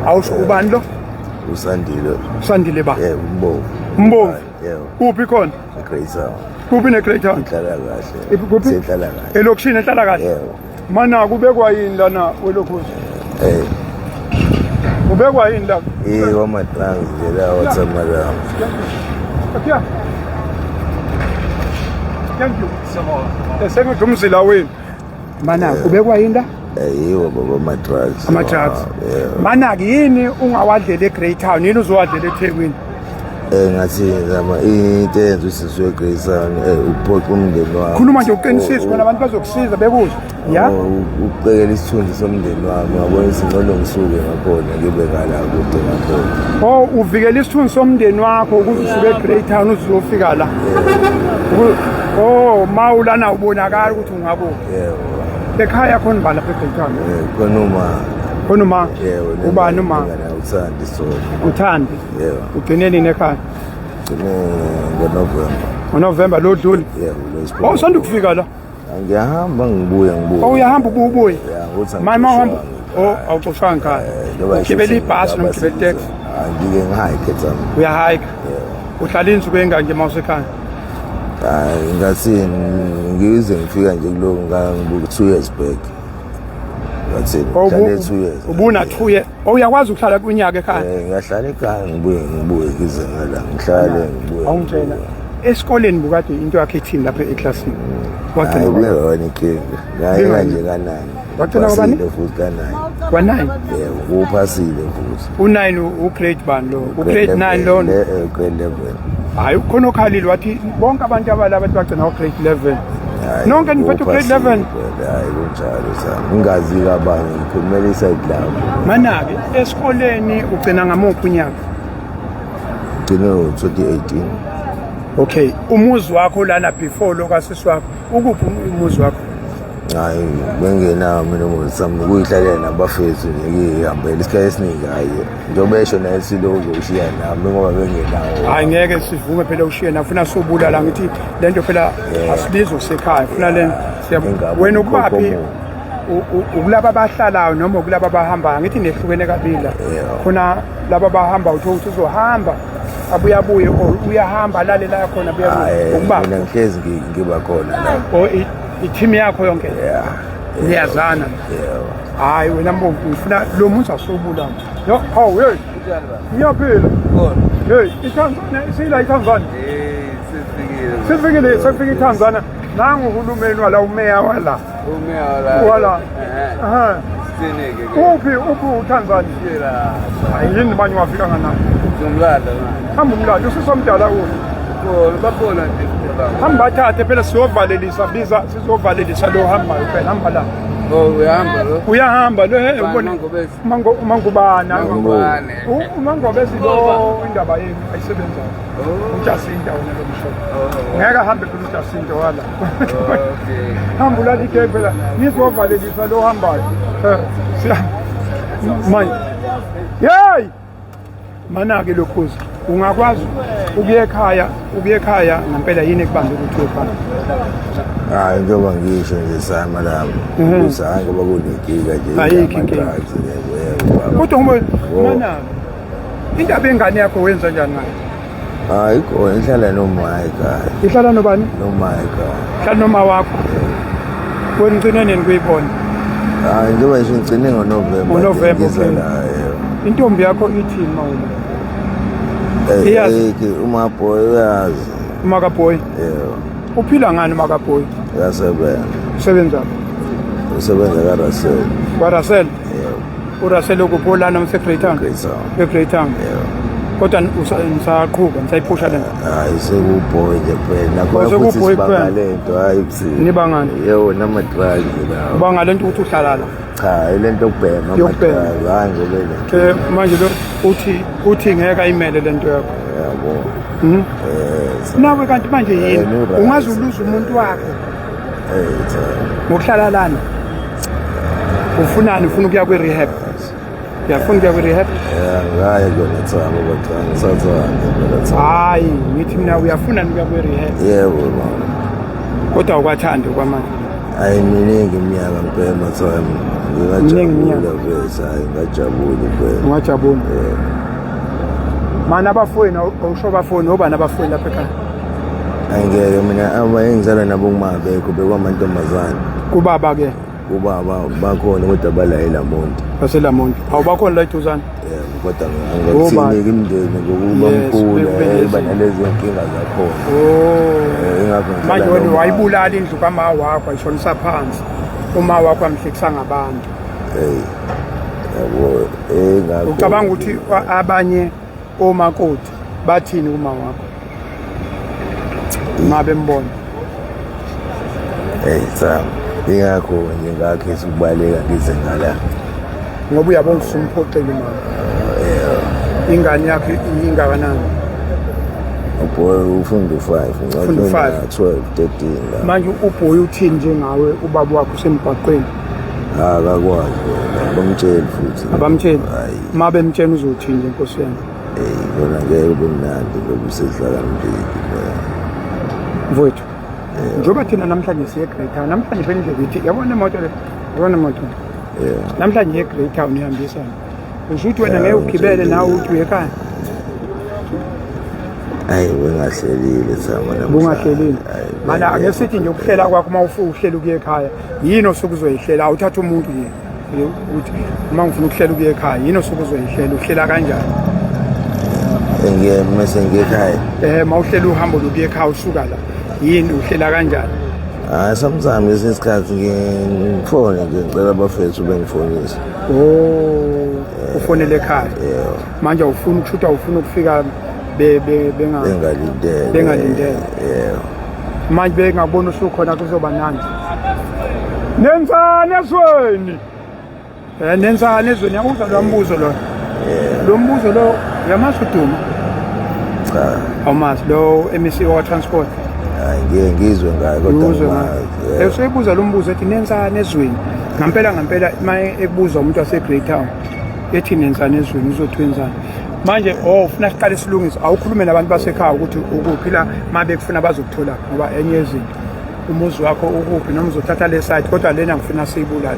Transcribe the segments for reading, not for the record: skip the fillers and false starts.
Awusho ubani lo? Usandile. Usandile ba? Yebo, uMbovu. Umbomvu. Yebo. Kuphi khona? Great Town. Kuphi ne-Great Town? Inhlala kahle. Kuphi? Senhlala kahle. Elokishini enhlala kahle? Yebo. Mana kubekwa yini lana welokhuzi? Eh, Kubekwa yini la? eh wama-drugs nje lawa thamalama. Yeah. Thank you. Sengidla umzila wenu. Mana kubekwa yini la? Eh, yiwo baba ama-drugs. Ama-drugs. Yebo. Mana-ke yini ungawadlela e-Grey Town, yini uzowadlela eThekwini? Eh ngathi ngizama into eyenza ukuthi sisuke eGrey Town eh ukuphoqa umndeni wami. Khuluma nje uqinisise khona abantu bazokusiza bekuzwe. Ya? Oh, ukucekela isithunzi somndeni wami ngabona ukuthi ngcono ngisuke ngakhona ngibe ngala kude ngakhona. Oh, uvikela isithunzi somndeni wakho ukuze usuke eGrey Town uzofika la. Oh, mawulana ubonakala ukuthi ungakuphi. Yebo. Ekhaya khona bani lapha eGrey Town? Eh khona uma Khona uma? Yebo. Ubani uma? Ngane uThandi so. Uthandi. Yebo. Ugcine nini ekhaya? Gcine ngoNovember. NgoNovember lo dlule. Yebo lo isiphoko. Oh, usanda kufika la. Ngiyahamba ngibuye ngibuye. Oh, uyahamba ubuye ubuye. Ya, ukuthi Manje mawuhamba angixoshwanga. oh, awuxoshwanga ekhaya. Eh, njengoba Ugibela ngisho ibhasi noma ugibela itaxi? Angike ngihike tsami. Uyahike. Uhlala insuku engaki nje mawusekhaya? Hayi ngathi ngize ngifika nje kulo ngangibuka 2 years back. Ngathi Oh, ngihlale 2 years. Ubuna 2 years. Oh, uyakwazi ukuhlala kunyaka ekhaya? Eh ngiyahlala ekhaya ngibuye ngibuye ngize ngala ngihlale ngibuye. Awungitshela. Esikoleni bukade into yakhe ithini lapha eklasini? Hayi Wagcina kungeyona inkinga. Ngayeka nje ka-9. Wagcina kwabani? Uphasile futhi ka-9. kwa-9. Yebo, uphasile futhi. U-9 u-grade bani lo? U-grade 9 lona. Grade 11. Hayi ukhona okhalile wathi bonke abantu abala abantu bagcina ku-grade 11. Hayi, Nonke niphethe u-grade uphasile 11? phela, Hayi kunjalo sami. Ngingazi kabanye ngikhulumela iside lami. Mana-ke esikoleni ugcina ngamuphi unyaka? Gcine ngo-2018. Okay, umuzi wakho lana before lo kasisi wakho, ukuphi umuzi wakho? Hayi bengenawo mina umuzi sami kuyihlalela nabafethu nje ngihambela isikhathi esiningi hayi njengoba esho naye silo uzoshiya nami ngoba bengenawo. Hayi ngeke sivume phela ushiye nafuna sobulala ngithi lento phela asibizi usekhaya funa le Ingabe wena ukubaphi ukhokho ukulaba abahlalayo noma ukulaba abahambayo ngithi nehlukene kabili la. Khona laba abahamba uthola ukuthi uzohamba abuye abuye or uyahamba alale la khona abuye abuye Hayi ukubaphi mina ngihlezi ngiba khona la. or i-team yakho yonke Yeah. niyazana Yebo. hayi wena mbomvu ngifuna lo muntu asobulala yo hawu hey ngiyaphila hey iTanzania isila iTanzania Eh, sifikile. sifikile sefika iTanzania nangu uhulumeni wala umeya wala Umeya wala. wala Eh, aha sinike ke. uphi uphi uTanzania Sila. hayi yini manje wafika ngana Zomlando manje. hamba umlando usisomdala uphi Khona bakhona nje baba. hamba bathathe phela siyovalelisa biza sizovalelisa lo hambayo phela hamba la Oh, uyahamba lo. uyahamba lo hey Bani, ubone Mangobese? Mango mangubana Mangubane. uMangobese lo indaba yenu ayisebenzayo Oh. uJacinta wona lo msho Oh. ngeke ahambe phela uJacinta wala Okay. hamba ulala igame phela nizovalelisa lo hambayo Eh, manje yeyi mana-ke lokhuzi ungakwazi ukuya ekhaya ukuya ekhaya ngempela yini ekubambe ukuthi uye ekhaya Hayi njengoba ngisho nje sama lami. Ukuthi hayi ngoba kunenkinga nje. Ayikho inkinga. yama-drugs, yebo, yebo, baba. Kodwa ngoba Oh. mana indaba yengane yakho wenza njani ngayo? Hayi khona ihlala noma ekhaya. Ihlala nobani? Noma ekhaya. Ihlala noma wakho. Wena ugcine nini kuyibona? Hayi njengoba ngisho ngigcine ngoNovember. NgoNovember, ngiza okay. la, yebo. Intombi yakho ithini mawena? Eh, Iyazi. eh, ke umaboy uyazi. Umakaboy. Yebo. Uphila ngani umakaboy? Uyasebenza. Usebenza Usebenza kaRussell. kwaRussell. Yebo. uRussell ukuphi lana useGreat Town? Great Town. eGreat Town. Yebo. Kodwa nisaqhuba nisayiphusha lento. Hayi sekuboy nje phela. Oh, Nakhona futhi sekuboy sibanga kuphela. lento hayi busi. Nibangani? Yebo nama-drugs lawo. Ubanga lento ukuthi uhlala la. Cha lento yokubhema Yokubhema. ama-drugs hayi ngoba le. Eh manje lo uthi ngeke ayimele lento yakho. Yabo. Mhm. Eh. Nawe kanti manje yini? Eh, no right. Ungaze uluze umuntu wakho Eh cha. ngokuhlala lana. Ufunani ufuna ukuya kwi-rehab? Uyafuna ukuya kwi-rehab? Eh ngaye kona cha ngoba cha ngisathanda phela cha. Hayi, ngithi mina uyafuna ukuya kwi-rehab Yebo mama. kodwa awukwathandi okwamanje. Hayi, miningi iminyaka ngibhema time. Miningi iminyaka. Ngingajabula vese, hayi ngajabula impela. Ungajabula. Mana abafowenu, awusho abafowenu, obani abafowenu lapha ekhaya? Angeke mina, aba engizalwa nabo ngumabekho bekwamantombazane. Kubaba ke? Ubaba bakhona kodwa bala eLamonti. BaseLamonti. Awubakhona la eduzane? Yebo, kodwa angakuthiniki imndeni ngokuba Yes, mkhulu bekube iba nezinto. nalezo nkinga zakhona. Ingakho ngihlala Manje wena nomama. wayibulala indlu kama wakho, wayishonisa phansi. Uma wakho amhlekisa ngabantu. Hey, yabo, ingakho. Ucabanga ukuthi abanye omakoti bathini kuma wakho uma bembona? Hey, Sam, ingakho nje ngakhetha ukubaleka ngize ngala. Ngoba uyabona ukuthi umphoxile umama. Ingane yakhe ingakanani? Uboy ufunda u-5. Ufunda u-five. 12, 13 la. Manje uboy uthini njengawe, ubaba wakho usemgwaqweni? Akakwazi wena, bamtsheli futhi. Abamtsheli? Hayi. Uma bemtshela uzothini nje, nkosi yami? Hey, kona ngeke kube mnandi ngoba usedlala mbili. Mfowethu, njengoba thina namhlanje siye Greytown namhlanje, benindlela ithi, yabona imoto le, yabona imoto? Yeah. Namhlanje iye Greytown ihambisana. Usho ukuthi wena ngeke ugibele nawe uthi uye ekhaya? Hayi, bengahlelile Sama namhlanje. Bungahlelile? Hayi, Mana ake sithi nje ukuhlela kwakho, uma uhlela ukuya ekhaya, yini osuke uzoyihlela? Awuthatha umuntu nje ukuthi uma ngifuna ukuhlela ukuya ekhaya, yini osuke uzoyihlela, uhlela kanjani? Engiye mase ngiye ekhaya. Mawuhlela uhambo lokuya ekhaya usuka la, yini, uhlela kanjani? Hayi, sometimes ngesinye isikhathi ngifone nje, ngicela abafethu bengifonise. Oh, ufonele ekhaya. Yeah. Manje awufuni ukushuthi awufuni ukufika benga Bengalindele. Bengalindele. Yeah. Manje bengabona usukhona kuzoba nandi. Nenzani ezweni? Nenzani ezweni? Yakuzwa lo mbuzo lo? Lo mbuzo lo uyamazi uDuma? Cha. Awumazi lo MEC wa transport? Hayi, ngiye ngizwe ngayo kodwa Uzwe angimazi. ngayo. Usebuza lo mbuzo ethi nenzani ezweni. Ngampela ngampela uma ekubuza umuntu wase Greytown ethi nenzani ezweni, uzothi wenzani? Manje oh ufuna siqale silungise, awukhulume nabantu basekhaya ukuthi ukuphi la, uma bekufuna bazokuthola, ngoba enye yezinto umuzi wakho ukuphi, noma uzothatha le site, kodwa lena ngifuna siyibulale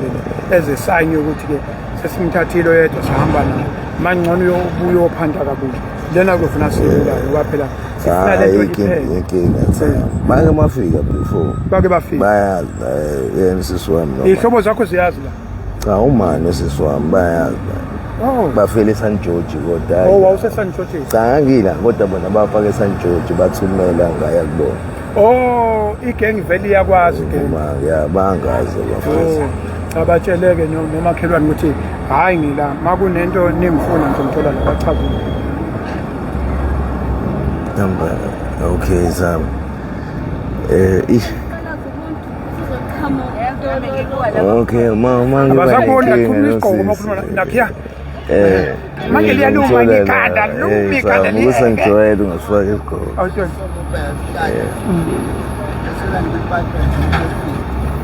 le as a sign yokuthi-ke sesimthathile oyedwa sihamba naye. Manje ngcono uyobuya uyophanda kabusha lena, kuzofuna siyibulale ngoba phela sifuna le nto Hayi, iphele. Inkinga Sam. Bake bafika before. Bake bafika? Bayazi yena sisi wami noma. Iy'hlobo zakho ziyazi la? Cha, uma nosisi wami bayazi la. Bafela eSan George kodwa. Oh, wawuse-San George? Cha, ngangila kodwa bona bafaka eSan George, bathumela ngaya kubona. Oh, igeng vele iyakwazi igeng. Uma ya bangazi bafethu. Oh, cha, batsheleke nomakhelwane ukuthi hhayi, ngila, ma kunento ningifuna ngizomthola la, bachazile. Number, okay Sam. Ish. Okay, ma ngiba Abasakuboni. nenkinga Kakhulu isigqoko uma nosisi. ukhuluma nakhiya. Manje liyaluma ngizomthola ikhanda, la. luma ikhanda, Sam, ukuthi ngijwayele ungasifaka isigqoko. Awutshela.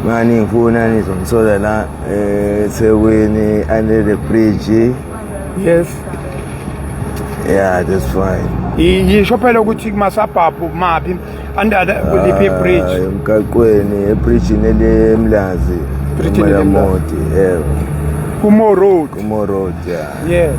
Mani ngifuna nizongithola la eThekwini under the bridge. Yes. Yeah, that's fine. Yisho phela ukuthi kuma-suburb maphi, under kuliphi bridge? Ah, emgaqweni, ebridgini elemlazi. Bridgini Lamoti, yebo. Kumo Road. Kumo Road, yeah. Yes.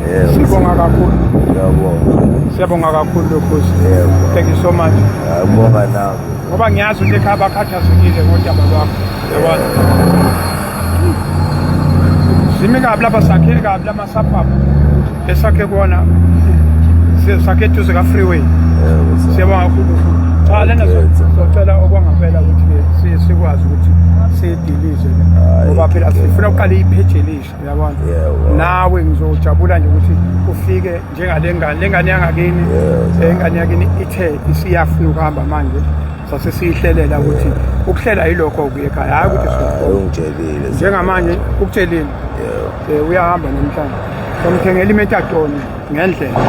Yebo. Sibonga kakhulu. Ngiyabonga. Siyabonga kakhulu lokhozi. Yebo. Thank you so much. Ngiyabonga nami. Ngoba ngiyazi ukuthi ekhaya bakhathazekile ngodaba lwakho, yabona, simi kabi lapha, sakhe kabi lama-suburb esakhe kuwona, sakhe eduze ka-freeway. Yebo, sir. Siyabonga kakhulu. Cha, lena Okay, sir. socela okwangampela ukuthi-ke sikwazi ukuthi siyidilize le, ngoba phela sifuna ukuqala ipheji elisha, uyabona? Yebo. Nawe ngizojabula nje ukuthi ufike njengale ngane, le ngane yangakini. Yebo. Ingane yakini ithe isiyafuna ukuhamba manje, sase siyihlelela ukuthi ukuhlela yilokho okuya ekhaya, hhayi ukuthi Hayi, sizokhona. ungitshelile, sir. Njengamanje ukutshelile? Yebo. Uyahamba namhlanje, somthengela imethadone ngendlela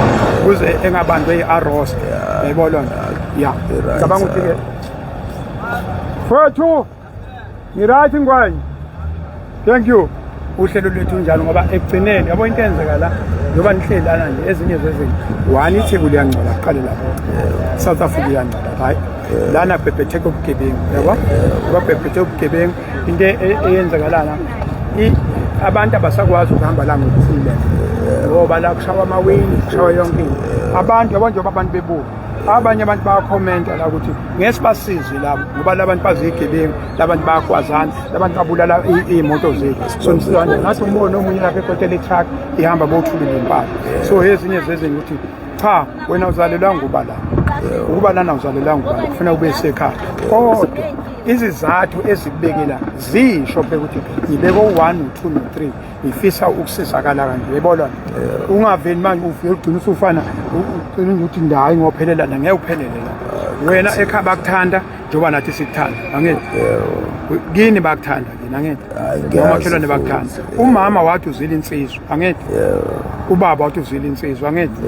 ukuze engabanjwe i-arrest, yayibona loo nto ya. Right, Ngicabanga ukuthi-ke sir. fethu ngi-right ngwanye. Thank you. Uhlelo lwethu njalo ngoba ekugcineni yabo into eyenzeka la njengoba nihleli lana nje ezinye zezinto one iTheku liyangcola kuqale lapho. South Africa iyangcola hayi lana bhebhetheka ubugebengu yabo babhebhethe ubugebengu into eyenzeka lana abantu abasakwazi ukuhamba la ngokukhululeka ngoba la kushawa amawindi kushawa yonke into abantu yabo njengoba abantu bebuka abanye abantu bayakhomenta la ukuthi ngeke sibasize labo ngoba labantu bazigebengu labantu bayakwazana labantu babulala iy'moto zethu so nisizane ngathi umbone omunye lapha ekotela i-truck ihamba bothulile impahla so ezinye zezinto ukuthi cha wena uzalelwanga uba la ukuba lana uzalelwanga uba kufuna ube sekhaya kodwa izizathu ezikubekela zisho phela ukuthi ngibeke u-1 u-2 no-3 ngifisa ukusizakala kanje uyayibona ungaveli manje ufike ugcina usufana ugcina nje uthi hayi ngophelela la ngeke uphelele la wena ekhaya bakuthanda njengoba nathi sikuthanda angithi kini bakuthanda kini angithi nomakhelwane bakuthanda umama wathi uzile insizwa angithi ubaba wathi uzile insizwa angithi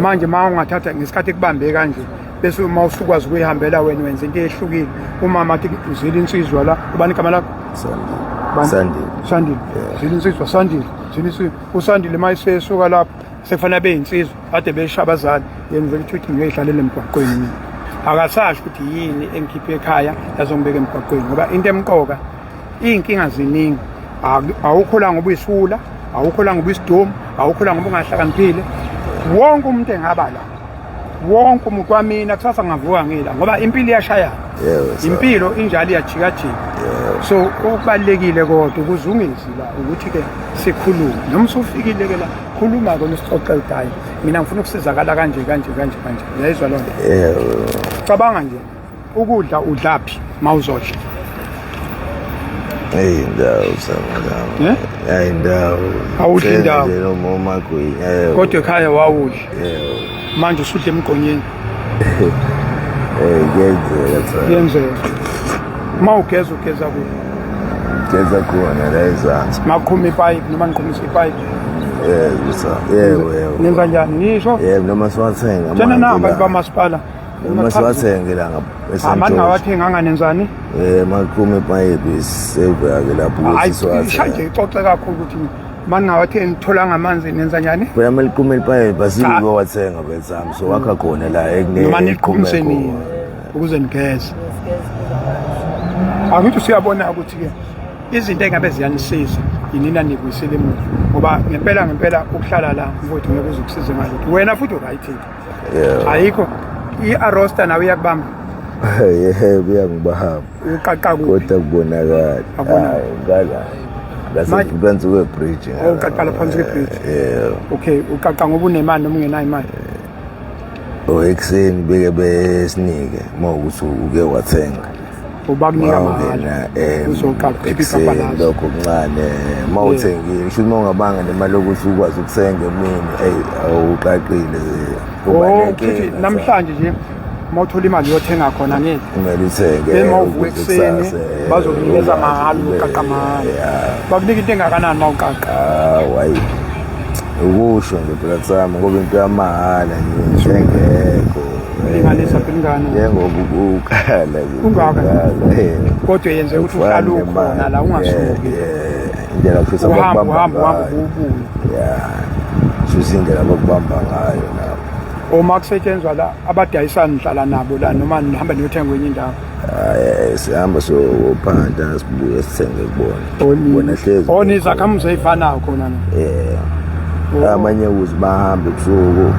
manje uma ungathatha ngesikhathi ekubambe kanje bese uma usukwazi ukuyihambela wena wenza into ehlukile umama athi uzile insizwa la ubani igama lakho Sandile. Sandile. Zile insizwa Sandile. Zile insizwa. USandile uma esesuka lapho sekufanele abe insizwa kade besha abazali yena uvele uthi ngiyoyihlalela emgwaqweni mina. Akasasho ukuthi yini engikhiphe ekhaya yazongibeka emgwaqweni ngoba into emqoka iy'nkinga ziningi awukho la ngoba uyisiwula awukho la ngoba uyisidomu awukho la ngoba ungahlakaniphile wonke umuntu engaba la wonke umuntu kwamina kusasa ngavuka ngila ngoba impilo iyashayana impilo injalo iyajikajika so okubalulekile kodwa ukuze ungezi la ukuthi-ke sikhulume noma usufikile ke la khuluma kona usixoxe ukuthi hayi mina ngifuna ukusizakala kanje kanje kanje kanje uyayizwa loo nto cabanga nje Ukudla udlaphi mawuzodla? Hey ndawo samadamu. Eh? Hayi ndawo. Awudli indawo. Nje noma umagwinya. Yebo. Kodwa ekhaya wawudla. Yebo. Manje usudla emgqonyeni. Eh kuyenzeka cha. Kuyenzeka. Uma ugeza ugeza kuphi? Geza khona la ezansi. Makuqhuma ipayipi noma niqhumisa ipayipi. Yebo sa. Yebo yebo. Nenza njani? Ngisho. Yebo noma siwathenga. Tshena namba abantu bamasipala. Uma siwathenge la Amani ngawathenganga nenzani? Eh makume ipayipi sevake lapho ukuthi siwathenge. Hayi nje ixoxe kakhulu ukuthi mani ngawathengi nitholanga amanzi nenza njani? Phela uma liqhuma ipayipi asike kowathenga bethami so wakha khona la ekune. Noma niqhumise nini ukuze nigeze. Angithi usuyabona ukuthi ke izinto engabe ziyanisiza yinina nibuyisele emuva ngoba ngempela ngempela ukuhlala la mfowethu ngeke uze ukusize ngalutho wena futhi uright Yeah. Ayikho i-arosta nawe iyakubamba. Yebo iyangibamba. Uqaqa kuphi? Kodwa kubonakala. Akubonakali. Hayi ngala. Manje- Ngase phansi kwe-bridge. Oh, uqaqa la phansi kwe-bridge. Yebo. Okay, uqaqa ngoba unemali noma ungenayo imali. Oh ekuseni beke besinike uma ukuthi uke wathenga. Ubakunika mahhala. Mawungena Uzoqaqa ukhiphe ekuseni ibhabhalazi. lokho kuncane uma uthengile ngisho uma ungabanga nemali yokuthi ukwazi ukuthenga emini eyi awuqaqile uba Oh, nenkinga kushuthi namhlanje nje uma uthola imali uyothenga khona ngeke. kumele uthenge Then uma uvuka ukuze ekuseni kusasa, bazokunikeza ukwazi mahhala ube- uqaqa mahhala. ya. Bakunika into engakanani uma uqaqa? Hawu hayi ukusho nje phela sami ngoba into yamahhala nje engekho Linganisa phela ingane. njengoba ukhala nje Ungaka. eh. Kodwa yenze ukuthi uhlale Ufana ukhona nemali. la ungasuki. Eh, indlela kushuthi Uhamba abakubamba uhamba uhamba ngayo. ubuye. Ya. Kushuthi indlela abakubamba ngayo nabo. Uma kusetshenzwa la abadayisayo nihlala nabo la noma nihamba niyothenga kwenye indawo. Hayi sihamba siyophanda sibuye sithenge kubona. Bona hlezi. Oh nizakhamuzi ey'fanayo khona na. Yeah. Amanye ukuze bahambe ebusuku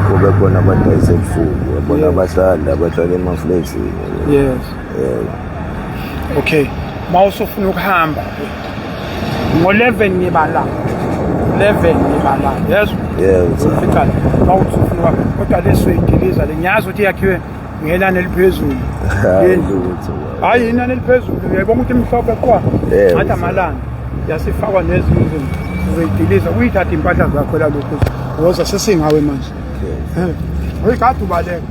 kube khona abadayisa ebusuku yabona abahlali abahlala emaflexini. Yes. Yeah. Okay. Uma usufuna ukuhamba ngo-11 ngiba la. 11 ngiba la. Yes. Yebo. Ufica la. Uma usufuna ukuhamba kodwa lesoyidiliza le ngiyazi ukuthi yakhiwe ngenani eliphezulu. Lutho. Hayi inani eliphezulu uyayibona ukuthi imhlophe qwa. Yebo. Ngathi amalanga yasifakwa nezinye izinto. Uzoyidiliza uyithathe impahla zakho la lokhu. Woza sesingawe manje. Eh. Uyikade ubaleka.